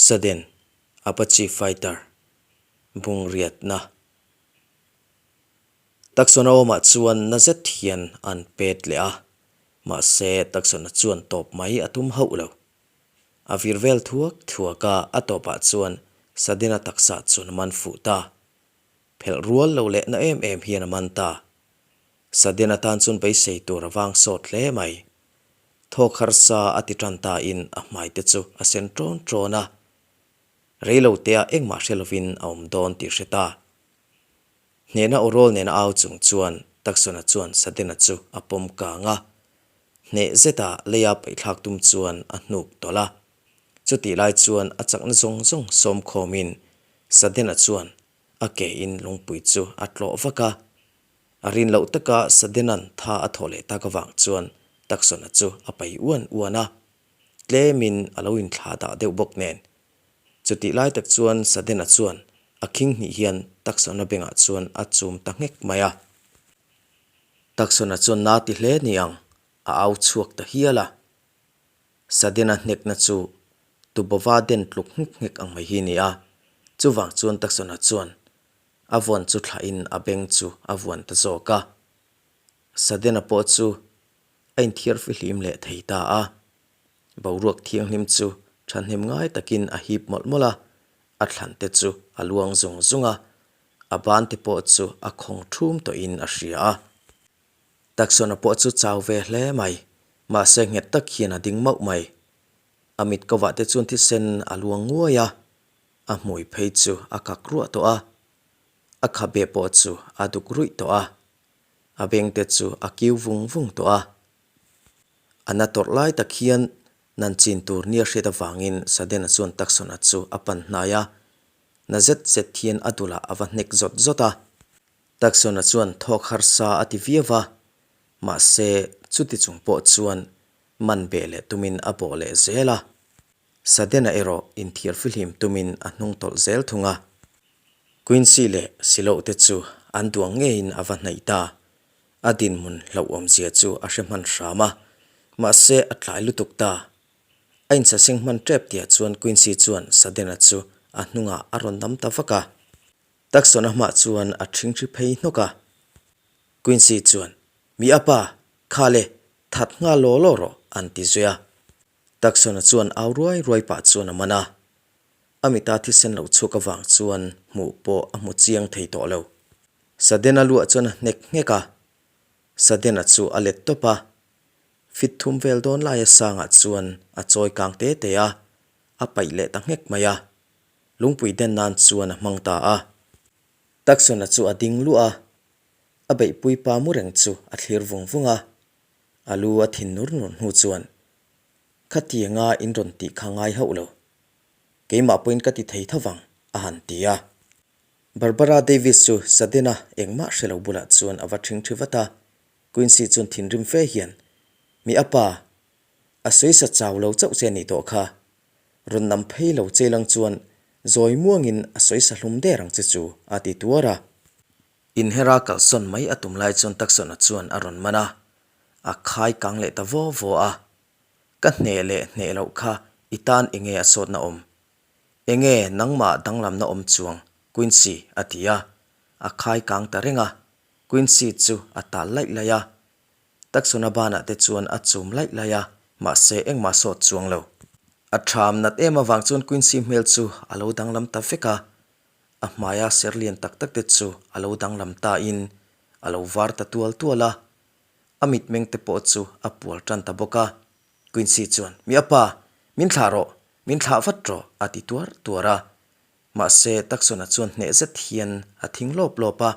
Sudden Apache Fighter Bungriatna Tucson-a awmah chuan na zet hian an pet leh a, mahse Tucson-a chuan tawp mai a tum hauh lo. A vir vel thuak thuak a, a tawpah chuan Sudden-a taksa chuan a man fuh ta. Phelh rual lo leh na em em hian a man ta. Sudden-a tan chuan beisei tur a vang sawt hle mai. Thawk harsa a ti tan ta in a hmai te chu a sen ṭawn ṭawn a. Reilo te ah engmah hre lovin a awm dawn tih hre ta. Hnehna aw rawl nena au chung chuan Tucson-a chuan Sudden-a chu a pawm kang a. Hneh zeta leia paihthlak tum chuan a hnuk tawlh a. Chutih lai chuan a chakna zawng zawng sawm khawmin Sudden-a chuan a ke in lungpui chu a tlawh vak a. A rin loh taka Sudden-a'n tha a thawh leh tak avang chuan Tucson-a chu a pai uan uan a. Tlemin a lo inthlah dah deuh bawk nen. Chutih lai tak chuan Sudden-a chuan a khing hnih hian Tucson-a bengah chuan a chum ta nghek mai a. Tucson-a chuan na ti hle ni ang, a au chhuak ta hial a. Sudden-a hnekna chu Tubova den tluk nghek nghek ang mai hi ni a, chuvang chuan Tucson-a chuan a vawn chu thlahin a beng chu a vuan ta zawk a. Sudden-a pawh chu a inthiar fihlim leh thei ta a. Boruak thianghlim chu thahnem ngai takin a hip mawlh mawlh a, a thlan te chu a luang zung zung a, a ban te pawh chu a khawng thum tawhin a hria a. Tucson-a pawh chu chau ve hle mai, mahse nghet tak hian a ding mauh mai. A mit kovah te chuan thisen a luang nguai a, a hmui phei chu a kak ruah tawh a, a khabe pawh chu a duk ruih tawh a, a beng te chu a kiu vung vung tawh a. A na tawrh lai tak hian nan chin tur nia hriat avangin Sudden-a chuan Tucson-a chu a pan hnai a, na zet zet hian a dulah a va hnek zawt zawt a. Tucson-a chuan thawk harsa a ti viau va, mahse chuti chung pawh chuan man beh leh tumin a bawh leh zel a. Sudden-a erawh inthiar fihlim tumin a hnung tawlh zel thung a. Quincy leh Silo te chu an duang ngeiin a va hnaih ta. A dinhmun hlauhawmzia chu a hre hman hram a, mahse a tlai lutuk ta. A insaseng hman tep tihah chuan Quincy chuan Sudden-a chu a hnungah a rawn dam ta vak a. Tucson-a hmah chuan a ṭhingṭhi phei hnawk a. Quincy chuan, Mi a pa, kha le, that nghal law law rawh, an ti zui a. Tucson-a chuan au ruai ruai pah chuan a man a. A mita thisen lo chhuak avang chuan hmuh pawh a hmu chiang thei tawh lo. Sudden-a luah chuan a hnek nghek a. Sudden-a chu a let tawp a. Fit thum vel dawn laia sangah chuan a chawi kang te te a, a paih leh ta nghek mai a. Lungpui den nan chuan a hmang ta a. Tucson-a chu a ding luah a, a beihpui pa mu reng chu a thlir vung vung a. A lu a thin nur nur hnu chuan, Khatianga in rawn tih kha ngai hauh lo. Keimah pawhin ka ti thei tho vang, a han ti a. Barbara Davis chu Sudden-a engmah hre lo bulah chuan a va ṭhing ṭhi vat a. Quincy chuan thinrim fe hian, Mi a pa, a sawi sa chau lo chauh che nih tawh kha. Rawn nam phei lo che lang chuan zawi muangin a sawi sa hlum der ang che chu, a ti tuar a. Inhera kalsawn mai a tum lai chuan Tucson-a chuan a rawn man a, a khai kang leh ta vaw vaw a. Ka hneh leh hneh loh kha i tan enge a sawtna awm? Enge nangmah danglamna awm chuang? Quincy a ti a, a khai kang ta reng a. Quincy chu a tal laih laih a. Tucson-a banah te chuan a chum laih laih a, mahse engmah sawt chuang lo. A ṭham nat em avang chuan Quincy hmel chu a lo danglam ta vek a, A hmaia ser lian tak tak te chu a lo danglam ta in a lo var ta tual tual a, a mitmeng te pawh chu a pual tan ta bawk a. Quincy chuan, Mi apa, min thlah rawh, min thlah vat rawh, a ti tuar tuar a. Mahse, Tucson-a chuan hneh zet hian a thing lawp lawp a.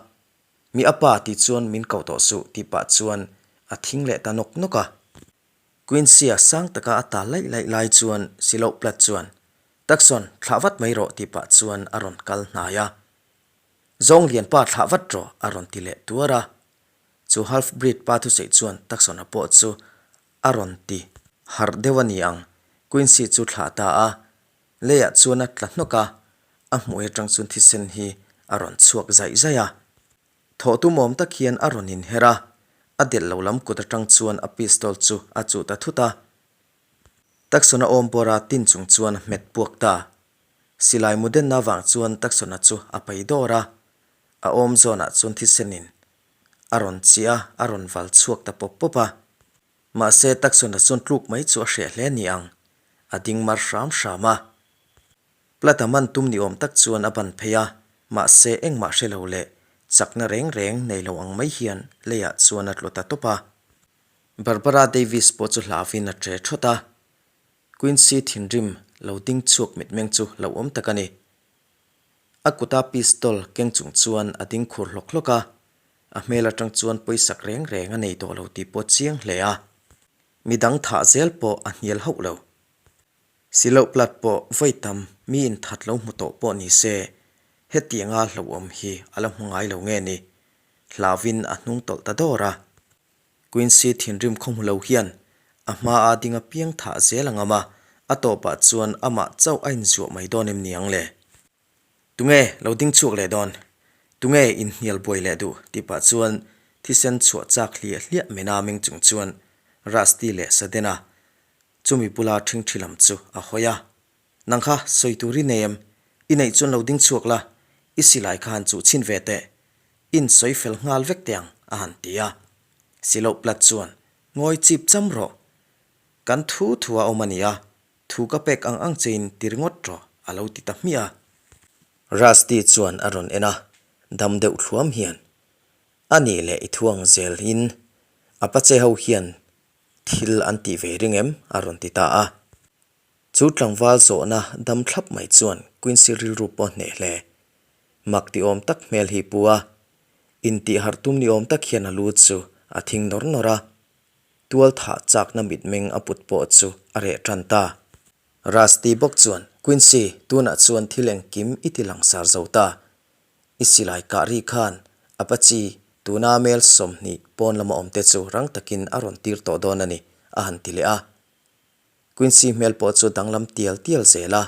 Mi apa tih chuan min ko tawh suh tih pah chuan a thing leh ta nawk nawk a. Quincy-a sang taka a ta laih laih lai chuan Siloh plat chuan, Tucson, thlah vat mai rawh tih pah chuan a rawn kal hnai a. Zawng lianpa thlah vat rawh a rawn ti leh tuar a. Chu half breed pa thusawi chuan Tucson-a pawh chu a rawn ti harh deuh a ni ang, Quincy chu thlah ta a. Leiah chuan a tla hnawk a, a hmui atang chuan thisen hi a rawn chhuak zaih zaih a. Thawh tumawm tak hian a rawn inher a, a delh lo lam kut atang chuan a pistol chu a chuh ta thut a. Tucson-a awm bawra tin chung chuan a hmet puak ta. Silai mu denna vang chuan Tucson-a chu a pai dawr a, a awm zawnah chuan thisenin a rawn chiah a, a rawn val chhuak ta pawp pawp a. Mahse Tucson-a chuan tluk mai chu a hreh hle ni ang, a ding mar hram hram a. Platt-a man tum ni awm tak chuan a ban phei a, mahse engmah hre lo leh chakna reng reng nei lo ang mai hian leiah chuan a tlu ta tawp a. Barbara Davis pawh chu hlauvin a ṭe ṭhawt a, Quincy thinrim lo ding chhuak mitmeng chu hlauhawm tak a ni. A kuta pistol keng chung chuan a ding khur hlawk hlawk a, a hmel atang chuan pawisak reng reng a nei tawh lo tih pawh chiang hle a, midang thah zel pawh a hnial hauh lo. Siloh plat pawh vawi tam mi inthat lo hmu tawh pawh ni se, hetianga hlauhawm hi a la hmu ngai lo nge ni? Hlauvin a hnung tawlh ta dawr a. Quincy thinrim khaw hmu lo hian a hmaa ding apiang thah zel a ngam a, a tawpah chuan amah chauh a inzuah mai dawn em ni ang le? Tunge lo ding chhuak leh dawn? Tunge inhnial buai leh duh? tih pah chuan thisen chhuah chak hliah hliah mena meng chung chuan Rusty leh Sudden-a chumi bula ṭhingṭhi lam chu a hawi a. Nang kha sawi tur i nei em? I neih chuan lo ding chhuak la, i silai kha han chuh chhin ve teh. In sawi fel nghal vek teh ang, a han ti a. Siloh plat chuan, Ngawi chip cham rawh. Kan thu thu a awm a nia, thu ka pek ang ang chein ti ringawt rawh, a lo ti ta hmiah a. Rusty chuan a rawn en a, dam deuh thluam hian, A nih leh i thu ang zel in Apache ho hian thil an tih ve ring em? a rawn ti ta a. Chu tlangval zawhna dam thlap mai chuan Quincy rilru pawh hneh hle. Mak ti awm tak hmel hi pu a, intih harh tum ni awm tak hian a lu chu a thing nawr nawr a. Tual thah chakna mitmeng a put pawh chu a reh tan ta. Rusty bawk chuan, Quincy, tunah chuan thil engkim i ti langsar zo ta. I silai kah ri khan Apache tuna mel 20 pawn lama awmte chu rang takin a rawn tir tawh dawn a ni, a han ti leh a. Quincy hmel pawh chu danglam tial tial zel a,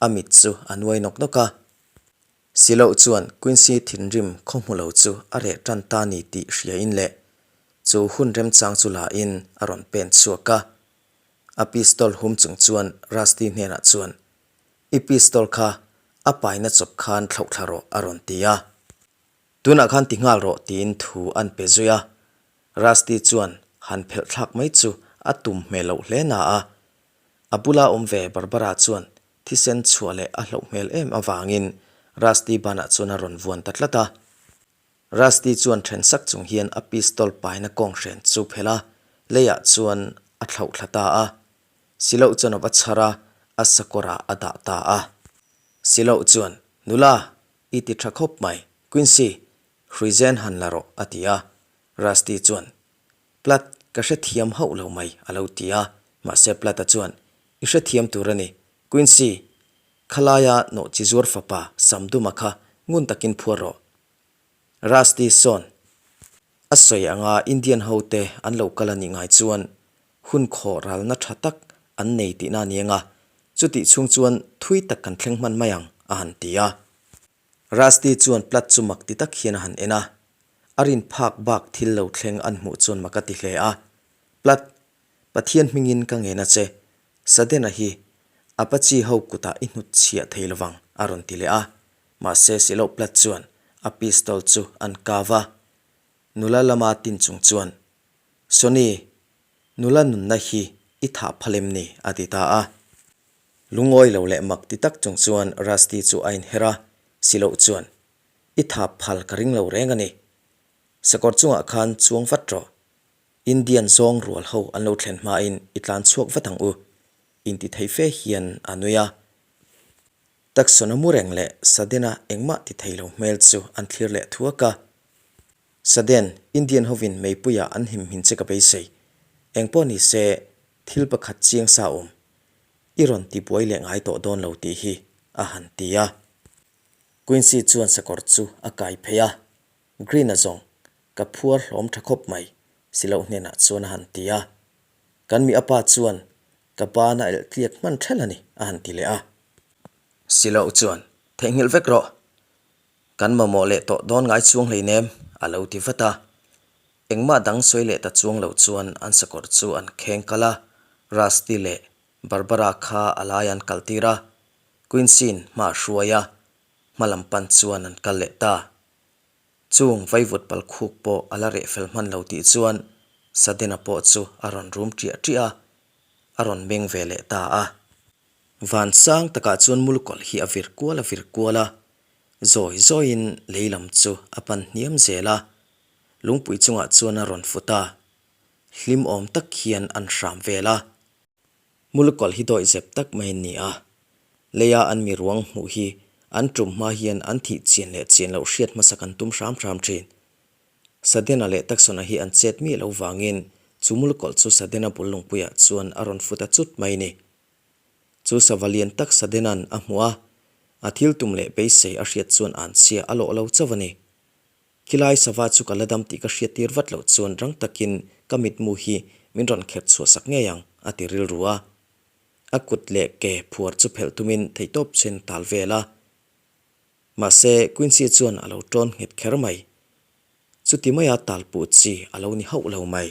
a mit chu a nuai nawk nawk a. Siloh chuan Quincy thinrim khaw hmu lo chu a reh tan ta ni tih hria in leh chu hun remchang chu la in a rawn pen chhuak a. A pistol hum chung chuan Rusty hnenah chuan, I pistol kha a paina chawp khan thlauh thla rawh a rawn ti a. Tunah khan ti nghal rawh tiin thu an pe zui a, Rusty chuan han phelh thlak mai chu a tum hmel loh hle na a, a bula awm ve Barbara chuan thisen chhuah leh a hlauh hmel em avangin Rusty banah chuan a rawn vuan ta tlat a. Rusty chuan then sak chung hian a pistol paina kawng hren chu phelh a, leiah chuan a thlauh thla ta a. Siloh chuan a va chhar a, a sakawrah a dah ta a. Siloh chuan, Nula, I ti tha khawp mai, Quincy, Hruizen han la rawh, a ti a. Rusty chuan, Platt, ka hrethiam hauh lo mai, a lo ti a. Mahse Platt-a chuan, I hrethiam tur a ni, Quincy, khalaia nawhchi zuar fapa Samduma kha ngun takin phuar rawh. Rusty sawn a sawi anga Indian hote an lo kal a nih ngai chuan hun khawh ralna tha tak an nei tihna a ni ang a, chutih chhung chuan thui tak kan thleng hman mai ang, a han ti a. Rusty chuan Platt chu mak ti tak hian a han en a, a rin phak bak thil lo thleng an hmuh chuan mak a ti hle a. Platt, Pathian hmingin ka ngen a che, Sudden-a hi Apache ho kutah i hnut chhiah thei lovang, a rawn ti leh a. Mahse Siloh Platt chuan a pistol chu an kau a, nula lama tin chung chuan, Sonny, nula nunna hi i thah phal em ni? a ti ta a. Lungawi lo leh mak ti tak chung chuan Rusty chu a inher a, Siloh chuan, I thah phal ka ring lo reng a ni. Sakawr chungah khan chuang vat rawh. Indian zawng rual ho an lo thlen hmain i tlan chhuak vat ang u, inti thei fe hian a nui a. Tucson-a mu reng leh Sudden-a engmah ti thei lo hmel chu an thlir leh thuak a. Sudden, Indian hovin meipuiah an him hmin che ka beisei. Engpawh ni se, thil pakhat chiang sa awm. I rawn ti buai leh ngai tawh dawn lo tih hi, a han ti a. Quincy chuan sakawr chu a kai phei a. Green-a zawng, ka phuar hlawm tha khawp mai, Siloh hnenah chuan a han ti a. Kan mi apa chuan ka ban a elh tliak hman ṭhelh a ni, a han ti leh a. Siloh chuan, Theihnghilh vek rawh, Kan mamawh leh tawh dawn ngai chuang hleinem, a lo ti vat a. Engmah dang sawi leh ta chuang lo chuan an sakawr chu an kheng kal a, Rusty leh Barbara kha a lai an kal tir a. Quincy-in hma a hruai a, hma lam pan chuan an kal leh ta. Chung vaivut pal khuk pawh a la reh fel hman lo tih chuan Sudden-a pawh chu a rawn rum ṭiah ṭiah a, a rawn meng ve leh ta a. Van sang takah chuan mulukawlh hi a vir kual a vir kual a, zawi zawiin lei lam chu a pan hniam zel a, lungpui chungah chuan a rawn fut a, hlim awm tak hian an hram vel a. Mulukawlh hi dawih zep tak mai an ni a, leia an mi ruang hmuh hi an tum hma hian an thih chian leh chian loh hriat hmasak an tum hram hram thin. Sadena leh Tucson-a hi an chet miah lo vangin chu mulukawlh chu Sadena bul lungpuiah chuan a rawn fut a cut mai ni. Chu sava lian tak Sadena'n a hmuh a, a thil tum leh beisei a hriat chuan an chhia a lawh lo chauh a ni. Khilai sava chu ka la dam tih ka hriat tir vat loh chuan rang takin ka mitmu hi min rawn kherh chhuah sak ngei ang, a ti rilru a. A kut leh ke phuar chu phelh tumin theihtawp chuan a tal vel a. Mahse, Quincy chuan a lo tawn nghet kher mai. Chuti maia tal puh chi a lo ni hauh lo mai.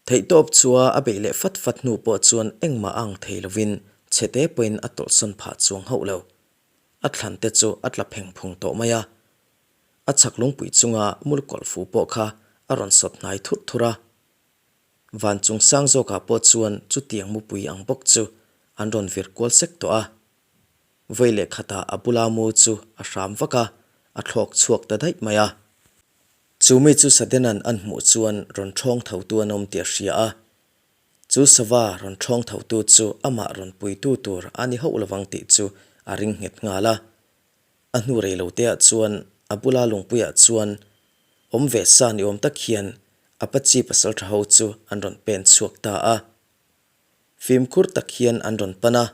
Theihtawp chua a beih leh fat fat hnu pawh chuan engmah a ang thei lovin chhete pawhin a tawlhsawn phah chuang hauh lo. A thlan te chu a tla pheng phung tawh mai a. A chhak lungpui chunga mulkawlh fu pawh kha a rawn sawt hnai thurh thurh a. Van chung sang zawkah pawh chuan chutiang mupui ang bawk chu an rawn vir kual sek tawh a. Vawi leh khatah a bula mu chu a hram vak a, a thlawk chhuak ta daih mai a. Chu mi chu Sadena'n an hmuh chuan rawn ṭhawng thotu an awm tih a hria a. Chu sava rawn ṭhawng thotu chu amah rawn puitu tur a ni hauh lovang tih chu a ring nghet nghal a. A hnu rei lo teah chuan a bula lungpuiah chuan awm ve sa ni awm tak hian Apache pasalṭha ho chu an rawn pen chhuak ta a. Fimkhur tak hian an rawn pan a.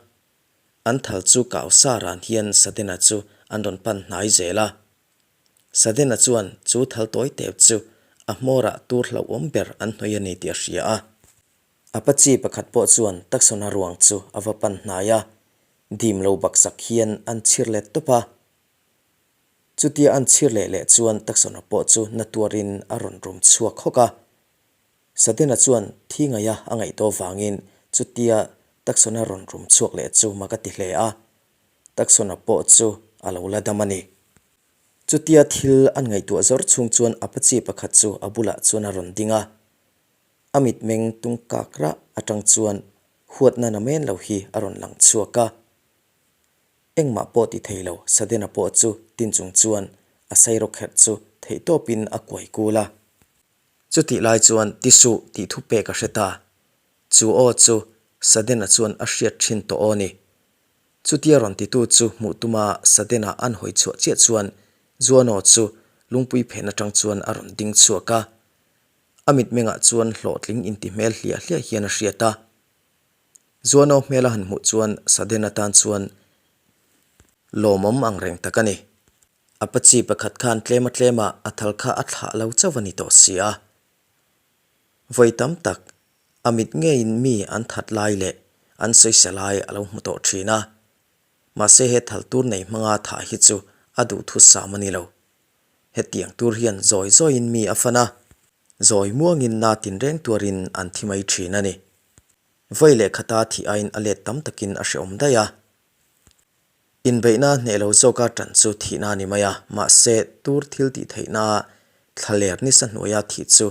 An thal chu kau sa ran hian Sadena chu an rawn pan hnai zel a. Sadena chuan chu thal tawi tep chu a hmawrah tur hlauhawm ber an hnawih a ni tih a hria a. Apache pakhat pawh chuan Tucson-a ruang chu a va pan hnai a, dim lo baksak hian an chhir let tawp a. Chutia an chhir leh leh chuan Tucson-a pawh chu na tuarin a rawn rum chhuak hawk a. Sadena chuan thi ngaia a ngaih tawh vangin chutia Tucson-a rawn rum chhuak leh chu mak a ti hle a, Tucson-a pawh chu a lo la dam a ni. Chutia thil an ngaihtuah zawr chhung chuan Apache pakhat chu a bulah chuan a rawn ding a, a mitmeng tung kak rah atang chuan huatna namen lo hi a rawn lang chhuak a. Engmah pawh ti thei lo Sadena pawh chu tin chung chuan a sairawkherh chu theihtawpin a kuai kul a. Chutih lai chuan ti suh tih thu pek a hre ta. Chu aw chu Sudden-a chuan a hriat thin tawh aw ni. Chutia rawn titu chu hmuh tuma Sudden-a an hawi chhuah chiah chuan Juano chu lungpui phen atang chuan a rawn ding chhuak a. A mitmengah chuan hlawhtling inti hmel hliah hliah hian a hriat a. Juano hmel a han hmuh chuan Sudden-a tan chuan lawmawm ang reng tak a ni. Apache pakhat khan tlema tlema a thal kha a thlah lo chauh a ni tawh si a. Vawi tam tak a mit ngeiin mi an that lai leh an sawisa lai a lo hmu tawh thin a. Mahse he thal tur nei hmanga thah hi chu a duhthu sam a ni lo. Hetiang tur hian zawi zawiin mi a fan a, zawi muangin na tinreng tuarin an thi mai thin a ni. Vawi leh khata thih aiin a let tam takin a hrehawm daih a. Inbeihna hneh lo zawka ṭan chu thihna a ni mai a, mahse tur thil tih theihna thlaler nisa hnuaia thih chu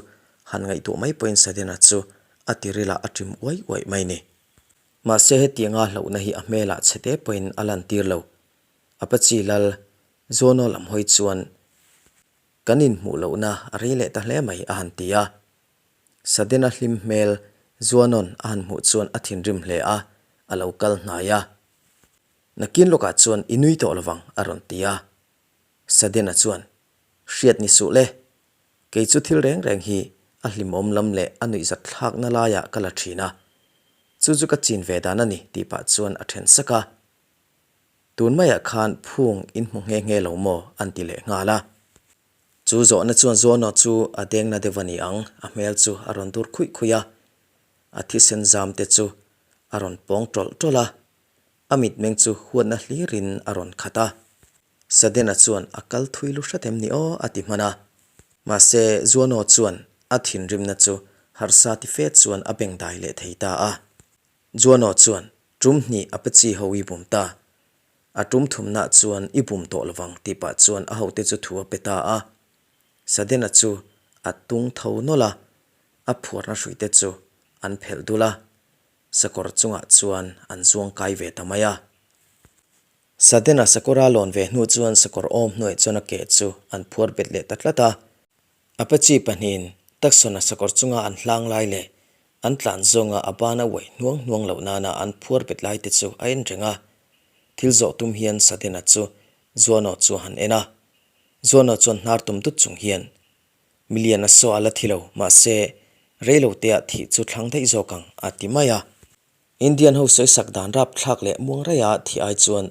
han ngaihtuah mai pawhin Sadena chu a tirilah a ṭim uai uai mai ni. Mahse hetianga hlauhna hi a hmelah chhete pawhin a lantir lo. Apache lal Zono lam hawi chuan kan inhmuh lohna a rei leh ta hle mai a han ti a. Sadena hlim hmel Zuanon a han hmuh chuan a thinrim hle a, a lo kal hnai a. Nakin lawkah chuan i nui tawh lovang a rawn ti a. Sadena chuan, Hriat ni suh le, kei chu thil reng reng hi a hlimawm lam leh a nuihzat thlakna laiah ka la thin a, chu chu ka chin ve dan a ni tih pah chuan a then sak a. Tun maiah khan phung in hmu nghe nghe lo maw an ti leh nghal a. Chu zawhna chuan Zuano chu a dengna deuh a ni ang, a hmel chu a rawn dur khuih khuih a, a thisen zam te chu a rawn pawng tawlh tawlh a. A mitmeng chu huatna hlirin a rawn khat a. Sadena chuan a kal thui lu hret em ni aw a ti hman a. Mahse, Zuano chuan a thinrimna chu harsa ti fe chuan a bengdai leh thei ta a. Zuano chuan tum hnih a pe chi ho i bum ta. A tum thumna chuan i bum tawh lovang tih pah chuan a hote chu thu a pe ta a. Sudden-a chu a tung tho nawlh a, a phuarna hruite chu an phelh dul a, sakawr chungah chuan an zuang kai ve ta mai a. Sudden-a sakawra lawn ve hnu chuan sakawr awm hnuaih chuan a ke chu an phuar bet leh ta tlat a. Apache pahnihin Tucson-a sakawr chunga an hlang lai leh an tlan zawnga a bana uai hnuang hnuang loh nana an phuar bet lai te chu a en reng a. Thil zawh tum hian Sudden-a chu Juano chu a han en a. Juano chuan hnar tum dut chung hian, Milian a saw a la thi lo, mahse, rei lo teah thih chu thlang daih zawk ang, a ti mai a. Indian ho sawisak dan rapthlak leh muang raia thih ai chuan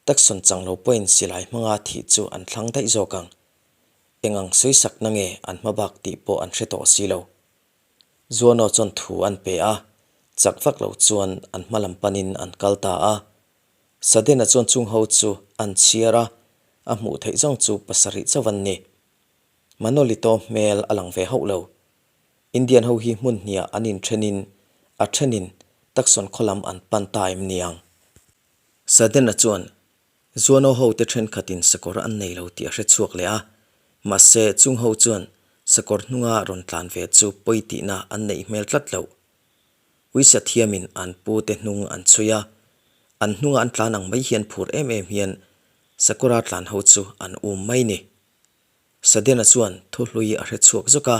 Tucson chang lo pawhin silai hmanga thih chu an thlang daih zawk ang. Eng ang sawisakna nge an hma bak tih pawh an hre tawh si lo. Zuano chuan thu an pe a, chak vak lo chuan an hma lam panin an kal ta a. Sudden-a chuan chung ho chu an chhiar a, a hmuh theih zawng chu pasarih chauh an ni. Manolito hmel a lang ve hauh lo. Indian ho hi hmun hniah an inthenin a thenin Tucson khaw lam an pan ta em niang? Sudden-a chuan Zuano ho te thenkhatin sakawr an nei lo tih a hre chhuak leh a, mahse chung ho chuan sakawr hnunga rawn tlan ve chu pawi tihna an neih hmel tlat loh. Uisa thiamin an pu te hnung an chhui a, an hnunga an tlan ang mai hian phur em em hian sakawra tlan ho chu an um mai ni. Sadena chuan thu hlui a hre chhuak zawk a,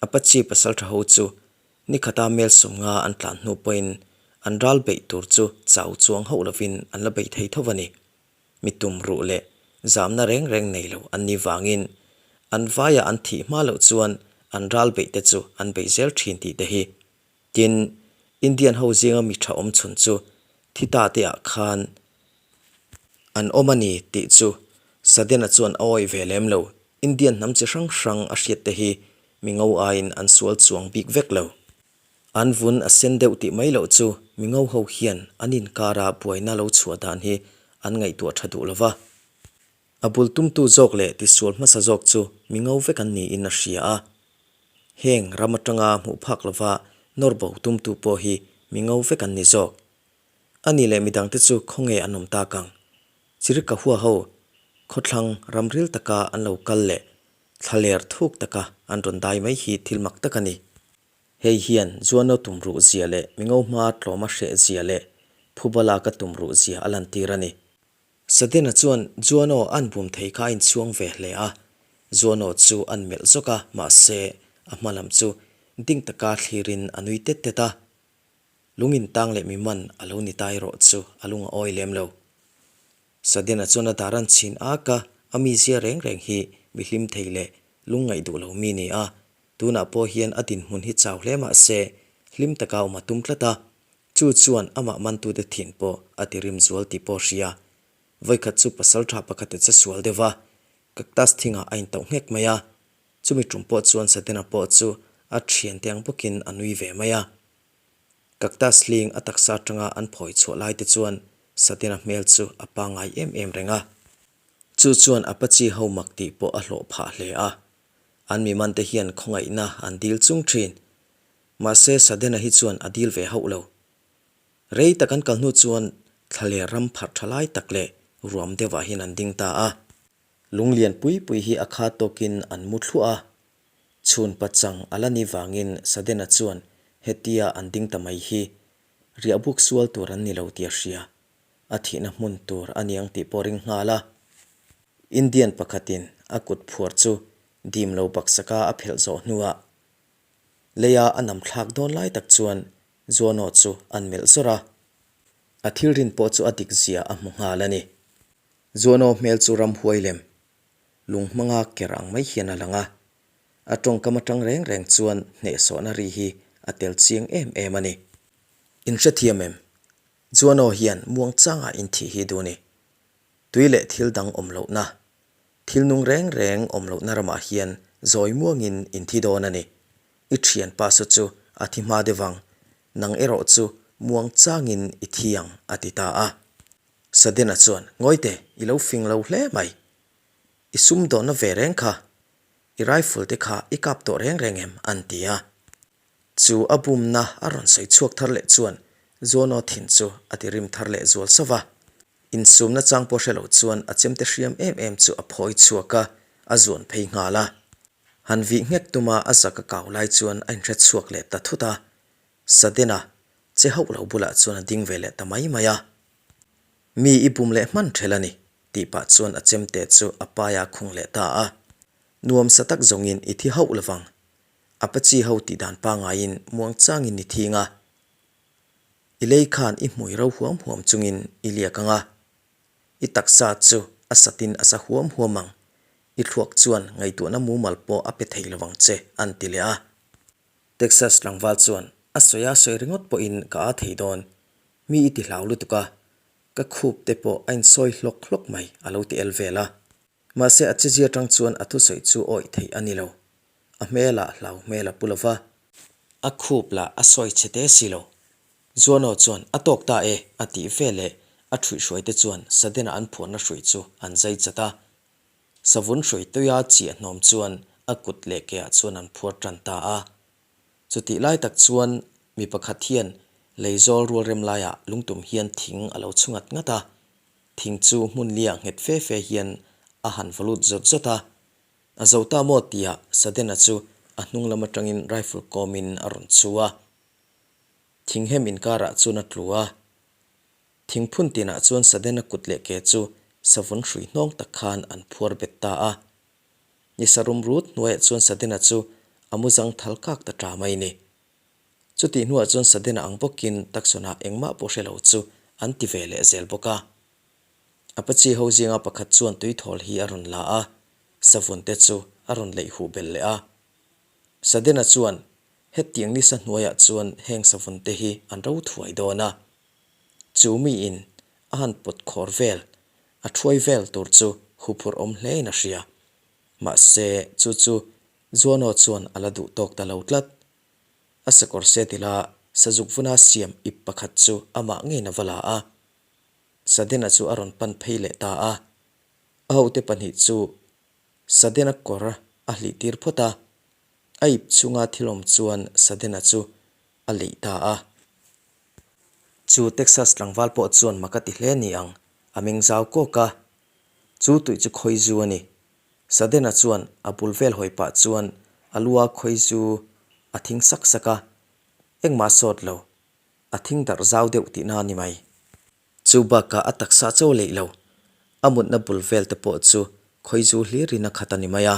Apache pasaltha ho chu nikhata mel sawmnga an tlan hnu pawhin an ral beih tur chu chau chuang hauh lovin an la bei thei tho a ni. Mi tum ruh leh zamna reng reng nei lo an nih vangin an vaia an thih hma loh chuan an ral beih te chu an bei zel thin tih te hi. Tin, Indian ho zinga mi tha awm chhun chu thi ta te ah khan an awm a ni tih chu Sudden-a chuan a awih ve lem lo. Indian hnam chi hrang hrang a hriat te hi mi ngo aiin an sual chuang bik vek lo. An vun a sen deuh tih mai loh chu mi ngo ho hian an inkara buaina lo chhuah dan hi an ngaihtuah tha duh lo va. A bul tumtu zawk leh tisual hmasa zawk chu mi ngo vek an niin a hria a. Heng ram atanga hmuh phak lova nawr bo tumtu pawh hi mi ngo vek an ni zawk. Ani leh midangte chu khawnge an awm tak ang? Chirikahua ho khawthlang ramril taka an lo kal leh thlaler thuk taka an rawn dai mai hi thil mak tak a ni. Hei hian Juano tumruh zia leh mingo hma tlawma hreh zia leh phubala ka tumruh zia a lantir a ni. Sudden-a chuan Juano an bum thei kha a inchhuang ve hle a, Juano chu an melh zawk a, mahse a hma lam chu ding taka thlirin a nui tet tet a. Lung intang leh mi man a lo ni ta erawh chu a lung a awi lem lo. Sudden-a chuan a dar an chhin ak a, a mizia reng reng hi mi hlim thei leh lung ngaih duh lo mi ni a, tunah pawh hian a dinhmun hi chau hle mah se hlim taka awm a tum tlat a, chu chuan amah mantute thin pawh a ti rim zual tih pawh a hria. Vawikhat chu pasal tha pakhat a che sual deuh va, cactus thingah a intauh nghek mai a, chumi tum pawh chuan Sudden-a pawh chu a thiante ang bawkin a nui ve mai a. Cactus hling a taksa atanga an phawi chhuah lai te chuan Sudden-a hmel chu a pangngai em em reng a. Chu chuan Apache ho mak tih pawh a hlawh phah hle a. An mi man te hian khawngaihna an dil chung thin. Mahse Sudden-a hi chuan a dil ve hauh lo. Rei tak an kal hnu chuan thlaler ram pharh tha lai tak leh ruam deuhah hian an ding ta a. Lunglian pui pui hi a khat tawkin an mu thluah a. Chhun pachang a la ni vangin Sudden-a chuan hetia an ding ta mai hi riahbuk sual tur an ni lo tih a hria. A thihna hmun tur a niang tih pawh ring nghal a. Indian pakhatin a kut phuar chu dim lo baksaka a phelh zawh hnuah leia a nam thlak dawn lai tak chuan Juano chu an melh zawr a. A thil rin pawh chu a dik zia a hmu nghal a ni. Juano hmel chu ramhuai lem Lung hmanga ker ang mai hian a lang a, a tawngkam atang reng reng chuan hnehsawhna ri hi a tel chiang em em a ni. In hrethiam em? Juano hian muangchanga in thih hi duh ni. Tui leh thil dang awm lohna, thil nung reng reng awm lohna ramah hian zawi muangin in thi dawn a ni. I thianpa saw chu a thi hma deuh ang, nang erawh chu muangchangin i thi ang a ti ta a. Sudden-a chuan, Ngawite, i lo fing lo hle mai. I sumdawnna ve reng kha, i rifle te kha i kap tawh reng reng em? an ti a. Chu a bumna a rawn sawi chhuak thar leh chuan Juano thin chu a ti rim thar leh zual sauh va. Insumna chang pawh hre lo chuan a chemte hriam em em chu a phawi chhuak a, a zuan phei nghal a. Han vih nghek tuma a zak a kau lai chuan a inhre chhuak leh ta thut a. Sudden-a che hauh lo bulah chuan a ding ve leh ta mai mai a. Mi i bum leh hman ṭhel a ni, tih pah chuan a chemte chu a paia khung leh ta a. Nuamsa tak zawngin i thi hauh lovang. Apache ho tih dan pangaiin muangchangin i thing a. I lei khan i hmui ro huam huam chungin i liak ang a, i taksa chu a satin a sa huam huam ang, i thluak chuan ngaihtuahna mumal pawh a pe thei lo ang che, an ti leh a. Texas tlangval chuan a sawi a sawi ringawt pawhin ka a thei dawn, mi i ti hlau lutuk a, ka khup te pawh a insawi hlawk hlawk mai, a lo ti el vel a. Mahse a chezia tang chuan a thusawi chu awih theih a ni lo. A hmelah hlau hmel a pu lo va. A khup lah a sawi chhe te si lo. Zuano chuan a tawk ta e a tih ve leh a ṭhuihhruai te chuan Sudden-a an phuarna hrui chu an zai chat a. Savun hrui tuia chiah hnawm chuan a kut leh keah chuan an phuar ṭan ta a. Chutih lai tak chuan mi pakhat hian lei zawl rual rem laiah lungtum hian thing a lo chhu ngat ngat a. Thing chu hmun liah nghet fe fe hian a han va lut zawt zawt a. A zo ta maw tihah Sudden-a chu a hnung lam atangin rifle kawmin a rawn chhu a. Thing hem inkarah chuan a tlu a. Thing phun tinah chuan Sudden-a kut leh ke chu savun hrui hnawng tak khan an phuar bet ta a. Nisa rum rut hnuaiah chuan Sudden-a chu a mu zang thal kak ta ta mai ni. Chutih hnuah chuan Sudden-a ang bawkin Tucson-ah engmah pawh hre lo chu an ti ve leh zel bawk a. Apache ho zinga pakhat chuan tuithawl hi a rawn la a, savun te chu a rawn leih huh belh leh a. Sudden-a chuan hetiang nisa hnuaiah chuan heng savun te hi an ro thuai dawn a. Chu miin a han pawt khawr vel, a thuai vel tur chu huphurh awm hlein a hria. Mahse, chu chu Zuano chuan a la duh tawk ta lo tlat. A sakawr se tila sazuk vuna siam ip pakhat chu amah ngeiin a va la a. Sudden-a chu a rawn pan phei leh ta a. A hote pahnih chu Sudden-a kawr a hlih tir phawt a. A ip chhunga thil awm chuan Sudden-a chu a leih ta a. Chu Texas tlangval pawh chuan mak a ti hle ni ang, a meng zau kawk a. Chu tuih chu khawi zu a ni. Sudden-a chuan a bul vel hawi pah chuan a lua khawi zu a thing sak sak a, engmah sawt lo, a thing darh zau deuh tihna a ni mai. Chu bakah a taksa cho leih lo, a mutna bul vel te pawh chu khawi zu hlirin a khat a ni mai a,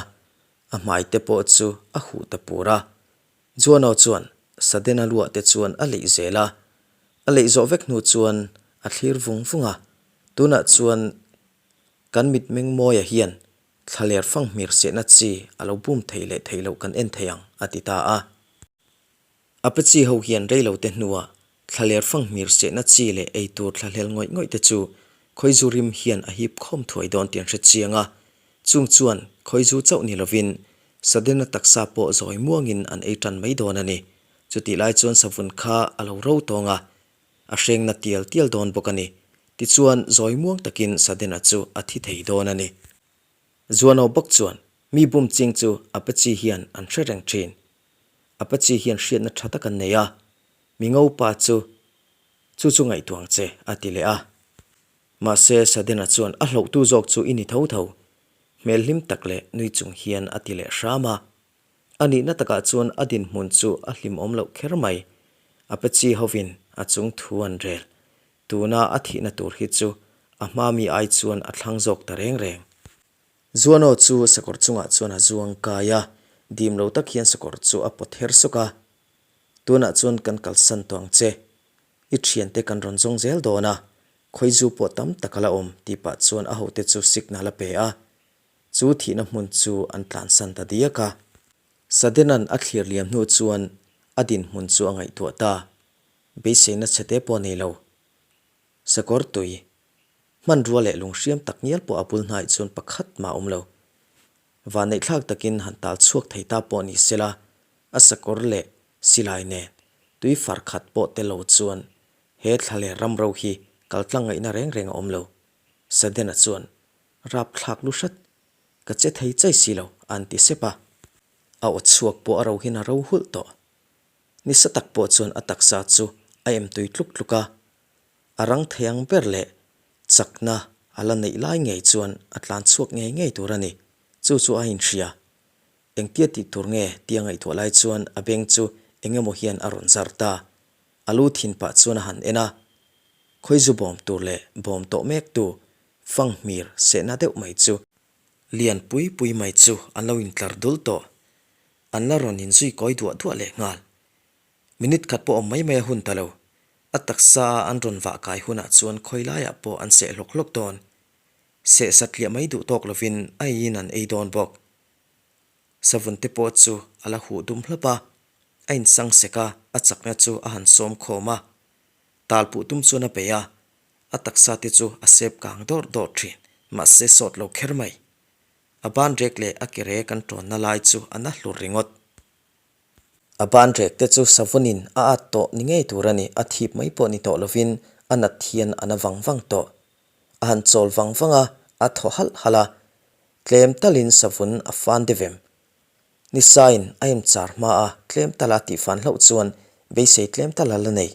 a hmai te pawh chu a huh ta pur a. Juano chuan Sudden-a luah te chuan a leih zel a, a leih zawh vek hnu chuan a thlir vung vung a, tunah chuan Kan mitmeng mawia hian thlaler fanghmir sehna chi a lo bum thei leh thei loh kan en thei ang, a ti ta a. Apache ho hian reilote hnuah thlaler fanghmir sehna chi leh eitur thlahlel ngawih ngawih te chu khawizu rim hian a hip khawm thuai dawn tih an hre chiang a. Chung chuan khawizu chauh ni lovin Sudden-a taksa pawh zawi muangin an ei tan mai dawn a ni. Chutih lai chuan savun kha a lo ro tawng a, A hrengna tial tial dawn bawk a ni. Tichuan, zawi muang takin Sudden-a chu a thi thei dawn a ni. Zuano bawk chuan, Mi bum ching chu Apache hian an hre reng thin. Apache hian hriatna tha tak an nei a. Mi ngopa chu chu chu ngaihtuah ang che, a ti leh a. Mahse, Sudden-a chuan a hlohtu zawk chu i ni tho tho. Hmel hlim tak leh nui chung hian a ti leh hram a. A nihna takah chuan a dinhmun chu a hlimawm loh kher mai. Apache hovin a chung thu an rel. Tuna a thihna tur hi chu a hma mi ai chuan a thlang zawk ta reng reng. Zuano chu sakawr chungah chuan a zuang kai a, dim lo tak hian sakawr chu a pawt her sawk a. Tunah chuan kan kalsan tawh ang che. I thiante kan rawn zawng zel dawn a, khawizu pawh tam tak a la awm tih pah chuan a hote chu signal a pe a. Chu thihna hmun chu an tlansan ta diak a. Sudden-a'n a thlir liam hnu chuan a dinhmun chu a ngaihtuah ta. Beiseina chhete pawh a nei lo. Sakawr tui, hmanrua leh lunghriam tak ngial pawh a bul hnaih chuan pakhat mah a awm lo. Vanneihthlak takin han tal chhuak thei ta pawh ni sela, a sakawr leh silai nen tui far khat pawh tel lo chuan he thla leh ram ro hi kaltlang ngaihna reng reng a awm lo. Sudden-a chuan Rapthlak lu hrat, ka che thei chai si lo, an ti sep a. A aw chhuak pawh a rohin a ro hulh tawh. Nisa tak pawh chuan a taksa chu a em tui tluk tluk a. A rang thei ang ber leh chak. Chakna a la neih lai ngei chuan a tlan chhuak ngei ngei tur a ni. Chu chu a inhria. Engtia tih tur nge tia ngaihtuah lai chuan a beng chu eng emaw hian a rawn zar ta. A lu thin pah chuan a han en a. Khawizu bawm tur leh bawm tawh mek tu fanghmir sehna deuh mai chu. Lian pui pui mai chu an lo intlar dul tawh. An la rawn inzui kawi duah duah leh nghal. Minute khat pawh awm mai mai a hun ta lo. A taksa a an rawn vah kai hunah chuan khawi laiah pawh an seh hlawk hlawk dawn. Seh satliah mai duh tawk lovin a eiin an ei dawn bawk. Savun te pawh chu a la huh dum hlap a, a insang sek a, a chakna chu a han sawm khawm a. Tal puh tum chuan a bei a, a taksa te chu a sep kang dawrh dawrh thin, mahse sawt lo kher mai. A ban rek leh a ke rek an tawnna lai chu a na hlur ringawt. A ban rek te chu savunin a at tawh ni ngei tur a ni, a thip mai pawh ni tawh lovin a nat hian a na vang vang tawh. A han chawl vang vang a, a thaw halh halh a, tlem talin savun a fan deuh em. Nisain a em char hma a, tlem tala tihfan hlauh chuan beisei tlem tala la nei.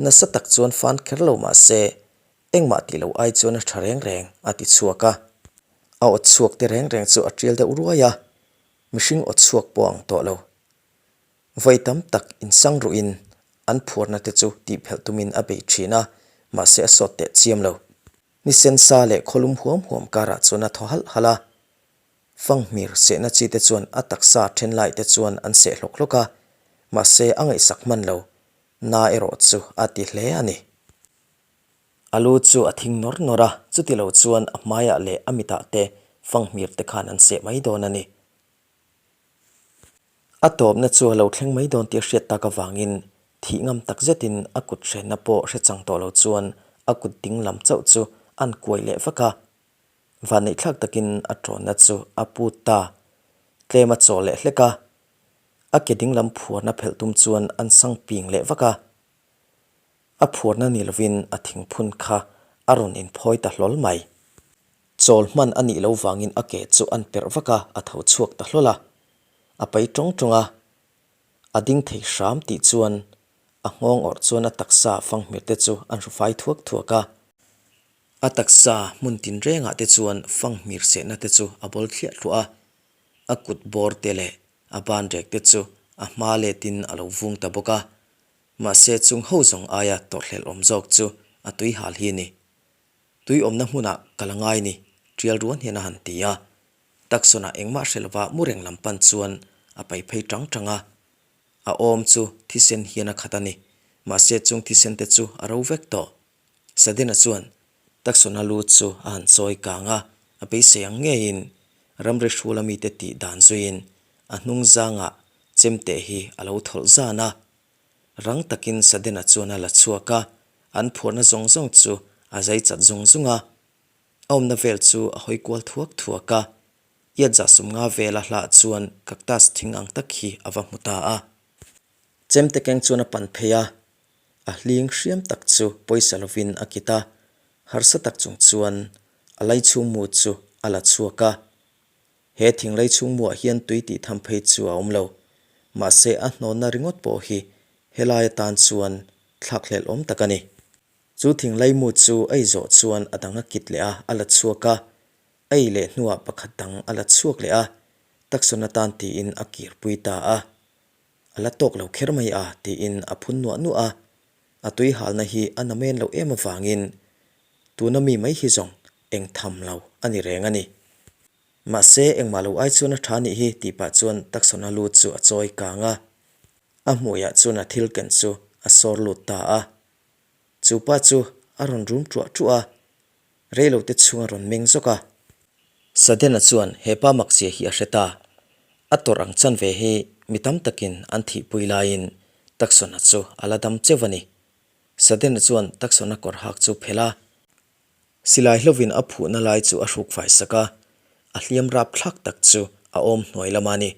Nasa tak chuan fan kher lo mah se, engmah tih loh ai chuan a tha reng reng, a ti chhuak a. A aw chhuak te reng reng chu a tial deuh ruai a, mihring aw chhuak pawh ang tawh lo. Vawi tam tak insang ruhin an phuarna te chu tihphelh tumin a bei thin a, mahse a sawt teh chiam lo. Ni sensa leh khawlum huam huam karah chuan a thaw halh halh a. Fanghmir sehna chi te chuan a taksa then lai te chuan an seh hlawk hlawk a, mahse a ngaihsak hman lo. Na erawh chu a ti hle a ni. A lu chu a thing nawr nawr a, chuti lo chuan a hmaiah leh a mitah te fanghmir te khan an seh mai dawn a ni. A tawpna chu a lo thleng mai dawn tih a hriat tak avangin thih ngam tak zetin a kut hrenna pawh hre chang tawh lo chuan a kut ding lam chauh chu a'n kuai leh vak a. Vanneihthlak takin a tawnna chu a put ta. Tlem a chaw leh hlek a. A ke ding lam phuarna phelh tum chuan an sang ping leh vak a. A phuarna ni lovin a thingphun kha a rawn inphawi ta hlawl mai. Chawl hman a nih lo vangin a ke chu an perh vak a, a tho chhuak ta hlawl a. A pai tawng tawng a, a ding thei hram tih chuan a nghawng awrh chuan a taksa fanghmir te chu an hru fai thuak thuak a. A taksa hmun tinrengah te chuan fanghmir sehna te chu a bawl thliah thluah a, a kut bawr te leh a ban rek te chu a hma letin a lo vung ta bawk a. Mahse chung ho zawng aia tawrhhlelh awm zawk chu a tui hal hi ni. Tui awmna hmunah ka la ngai ni, Tial ruan hian a han ti a. Taksawnah engmah hre lova mu reng lam pan chuan a pai phei tang tang a. A awm chu thisen hian a khat a ni. Mahse chung thisen te chu a ro vek tawh. Sadena chuan Taksawna lu chu a han chawi kang a, a beisei ang ngeiin ramri hrula mite tih dan zuiin a hnung zangah chemte hi a lo thawlh zan a. Rang takin Sadena chuan a la chhuak a, an phuarna zawng zawng chu a zai chat zung zung a. A awmna vel chu a hawi kual thuak thuak a, iat zah sumnga vela hlah chuan cactus thing ang tak hi a va hmu ta a. Chemte keng chuan a pan phei a, a hling hriam tak chu pawisa lovin a kit a, harsa tak chung chuan a lei chhung mu chu a la chhuak a. He thing lei chhung muah hian tui tih tham phei chu a awm lo, mahse a hnawnna ringawt pawh hi helai atan chuan thlakhlelh awm tak a ni. Chu thing lei mu chu a ei zawh chuan a dang a kit leh a, a la chhuak a, a ei leh hnuah pakhat dang a la chhuak leh a, taksawn atan tiin a kirpui ta a. A la tawk lo kher mai a tiin a phun nuah nuah a, a tui halna hi a na men loh em avangin tuna mi mai hi zawng eng tham lo a ni reng a ni. Mahse engmah lo ai chuan a tha nih hi tih pah chuan taksawna lu chu a chawi kang a, a hmuiah chuan a thil ken chu a sawr lut ta a. Chu pa chu a rawn rum ṭuah ṭuah a, Reilote chhung a rawn meng zawk a. Sadena chuan he pa makzia hi a hre ta. A tawrh ang chanve hi mi tam takin an thihpui laiin Taksona chu a la dam cheuh a ni. Sadena chuan Taksona kawr hak chu phelh a. Silai hlovin a phuhna lai chu a hruk fai sak a. A hliam rap thlak tak chu a awm hnuai lama ni.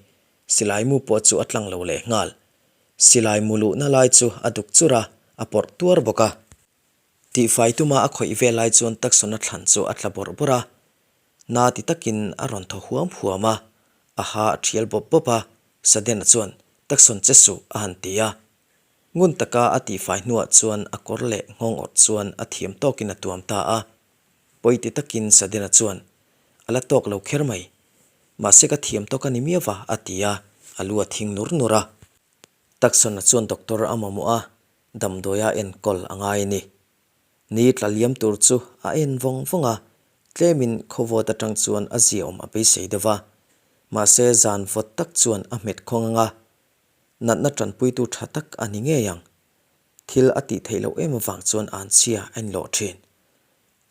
Silai mu pawh chu a tlang lo leh nghal. Silai mu luhna lai chu a duk chur a, a pawrh tuar bawk a. Tihfai tuma a khawih vel lai chuan Tucson-a thlan chu a tla bawrh bawrh a, na ti takin a rawn thaw huam huam a, a ha a thial bawp bawp a, Sudden-a chuan, Tucson che suh, a han ti a. Ngun taka a tihfai hnuah chuan a kawr leh nghawng awrh chuan a thiam tawkin a tuam ta a. Pawi ti takin Sudden-a chuan, A la tawk lo kher mai. Mahse ka thiam tawk a ni miau va, a ti a, a lu a thing nur nur a. Tucson-a chuan doctor a mamawh a, damdawia enkawl a ngai a ni. Ni tla liam tur chu a en vawng vawng a, tlemin khawvawt atang chuan a ziaawm a beisei deuh va. Mahse zan vawt tak chuan a hmet khawng ang a, natna tanpuitu tha tak a ni ngei ang. Thil a tih theih loh em avang chuan anchhia a inlawh thin.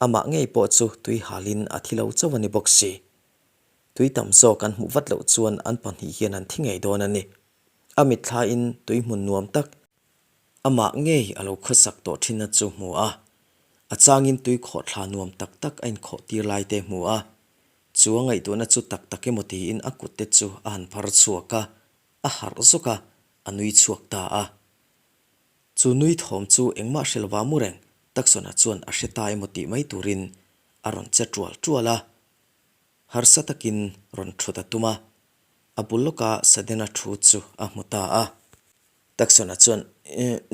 Amah ngei pawh chu tui halin a thi lo chauh a ni bawk si. Tui tam zawk an hmuh vat loh chuan an pahnih hian an thi ngei dawn a ni. A mitthlain tui hmun nuam tak Amah ngei a lo khawsak tawh thinna chu hmu a, a changin tui khawhthla nuam tak tak a inkhawh tir lai te hmu a, chu a ngaihtuahna chu tak tak emaw tiin a kut te chu a han phar chhuak a, a harh zawk a, a nui chhuak ta a. Chu nui thawm chu engmah hre lova mu reng Tucson-a chuan a hre ta emaw tih mai turin a rawn che tual tual a, harsa takin rawn thut a tum a, a bul lawka Sudden-a thu chu a hmu ta a. Tucson-a chuan,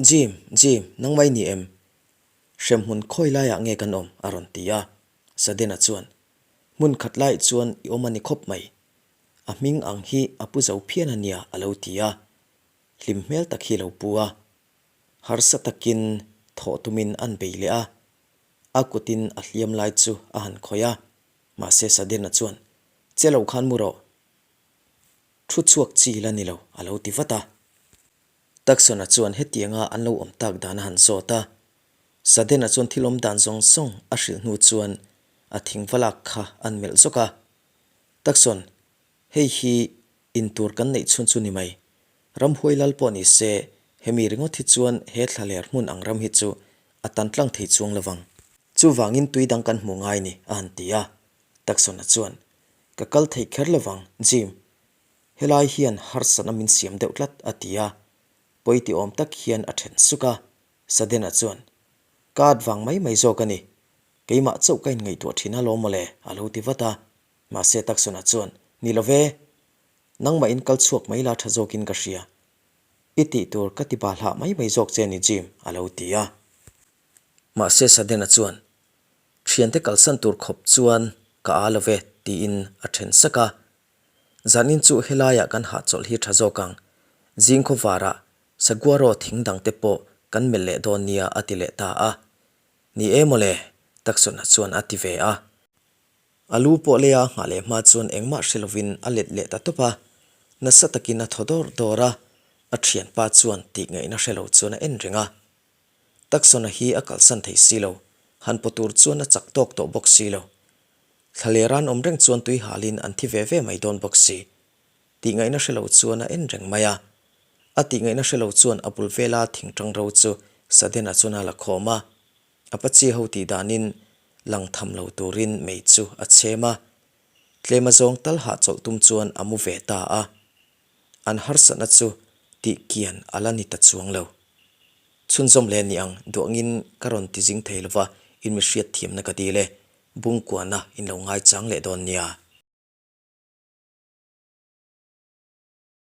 Jim, Jim, nangmah i ni em? Hremhmun khawi laiah nge kan awm? a rawn ti a. Sudden-a chuan, Hmun khat laiah chuan i awm a ni khawp mai. A hming ang hi a pu zo phian a nia, a lo ti a. Hlim hmel tak hi a lo pu a. Harsa takin thawh tumin an bei leh a. A kutin a hliam lai chu a han khawih a. Mahse Sudden-a chuan, Che lo khan mu rawh. Thu chhuak chi la ni lo, a lo ti vat a. Tucson-a chuan hetianga an lo awm tak dan a han zawt a. Sudden-a chuan thil awm dan zawng zawng a hrilh hnu chuan a thing va lak kha an melh zawk a. Tucson, hei hi in tur kan neih chhun chu ni mai. Ramhuai lal pawh ni se, hemi ringawt hi chuan he thlaler hmun ang ram hi chu a tan tlang thei chuang lo vang. Chuvangin tui dang kan hmu ngai ni, a han ti a. Tucson-a chuan, Ka kal thei kher lo vang, Jim. Helai hian harsatna min siam deuh tlat, a ti a. Pawi ti awm tak hian a then suk a. Sudden-a chuan, Ka at vang mai mai zawk a ni. Keimah chauh ka inngaihtuah thin alawm mawle, a lo ti vat a. Mahse Tucson-a chuan, Ni lo ve. Nangmah in kal chhuak mai la tha zawkin ka hria. I tih tur ka ti bahlah mai mai zawk che a ni, Jim, a lo ti a. Mahse Sudden-a chuan, Thiante kalsan tur khawp chuan ka aa lo ve, tiin a then sak a. Zanin chu helaiah kan hahchawlh hi tha zawk ang. Zing khawvarah Saguaro thing dangte pawh kan melh leh dawn nia a ti leh ta a. Ni e mawle, Tucson-a chuan a ti ve a. A lu pawh leia nghah leh hma chuan engmah hre lovin a let leh ta tawp a. Nasa takin a thaw dawr dawr a, a thianpa chuan tih ngaihna hre lo chuan a en reng a. Tucson-a hi a kalsan thei si lo, han paw tur chuan a chak tawk tawh bawk si lo. Thlaler an awm reng chuan tui halin an thi ve ve mai dawn bawk si. Tih ngaihna hre lo chuan a en reng mai a. A tih ngaihna hre lo chuan a bul vela thingtang ro chu Sudden-a chuan a la khawm a. Apache ho tih danin lang tham lo turin mei chu a chhem a. Tlem a zawng tal hahchawlh tum chuan a mu ve ta a. An harsatna chu tih kian a la ni ta chuang lo. Chhunzawm leh ni ang duangin ka rawn ti zing thei lova in mi hriatthiamna ka dil e, Bungkuana in lo ngaichang leh dawn nia.